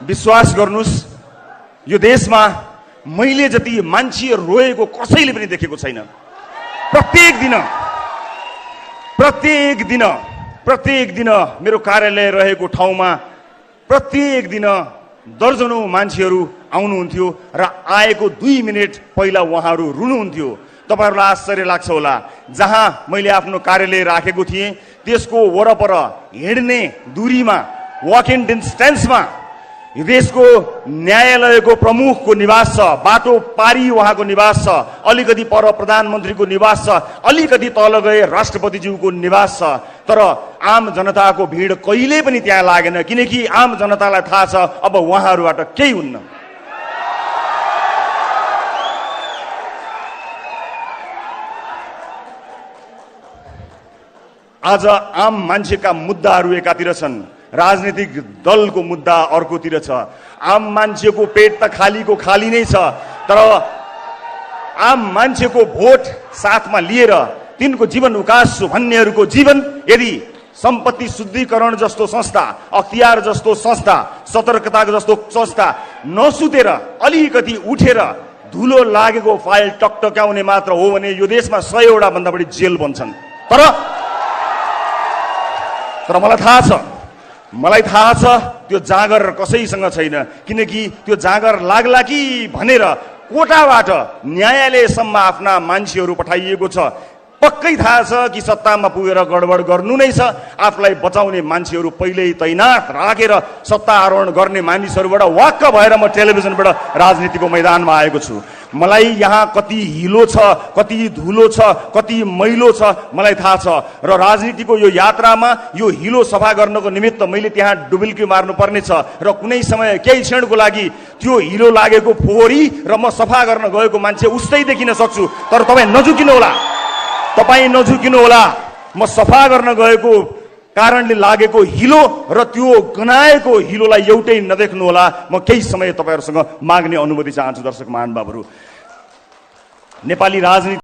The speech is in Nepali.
विश्वास गर्नुस्, यो देशमा मैले जति मान्छे रोएको कसैले पनि देखेको छैन। प्रत्येक दिन मेरो कार्यालय रहेको ठाउँमा प्रत्येक दिन दर्जनौं मान्छेहरू आउनुहुन्थ्यो र आएको 2 मिनेट पहिला उहाँहरू रुनुहुन्थ्यो। तपाईहरुलाई आश्चर्य लाग्छ होला, जहाँ मैले आफ्नो कार्यालय राखेको थिएँ त्यसको वरपर हिँड्ने दूरीमा, वक इन डिस्टेन्समा यो देशको न्यायालयको प्रमुखको निवास छ, बाटो पारी उहाँको निवास छ, अलिकति पर प्रधानमन्त्रीको निवास छ, अलिकति तल गए राष्ट्रपतिज्यूको निवास छ। तर आम जनताको भिड कहिल्यै पनि त्यहाँ लागेन, किनकि आम जनतालाई थाहा छ अब उहाँहरूबाट केही हुन्न। आज आम मान्छेका मुद्दाहरू एकातिर छन्, राजनीतिक दलको मुद्दा अर्कोतिर छ। आम मान्छेको पेट त खालीको खाली नै छ, तर आम मान्छेको भोट साथमा लिएर तिनको जीवन उकास्छु भन्नेहरूको जीवन यदि सम्पत्ति शुद्धिकरण जस्तो संस्था, अख्तियार जस्तो संस्था, सतर्कता जस्तो संस्था नसुतेर अलिकति उठेर धुलो लागेको फाइल टकटकाउने मात्र हो भने यो देशमा 100 वटा भन्दा बढी जेल बन्छन्। तर मलाई थाहा छ त्यो जागर कसैसँग छैन, किनकि त्यो जागर लाग्ला कि भनेर कोटाबाट न्यायालयसम्म आफ्ना मान्छेहरू पठाइएको छ। पक्कै थाहा छ कि सत्तामा पुगेर गडबड गर्नु नै छ। आफूलाई बचाउने मान्छेहरू पहिल्यै तैनात राखेर सत्ता आरोहण गर्ने मानिसहरूबाट वाक्क भएर म टेलिभिजनबाट राजनीतिको मैदानमा आएको छु। मलाई यहाँ कति हिलो छ, कति धुलो छ, कति मैलो छ मलाई थाहा छ, र राजनीतिको यो यात्रामा यो हिलो सफा गर्नको निमित्त मैले त्यहाँ डुबुल्की मार्नु पर्ने छ र कुनै समय केही क्षणको लागि त्यो हिलो लागेको फोहोरी र म सफा गर्न गएको मान्छे उस्तै देखिन सक्छु। तर तपाईँ नझुकिनु होला, म सफा गर्न गएको कारणले लागेको हिलो र त्यो गनाएको हिलोलाई एउटै नदेख्नु होला। म केही समय तपाईहरुसँग माग्ने अनुमति चाहन्छु। दर्शक महानुभावहरू, नेपाली राजनीति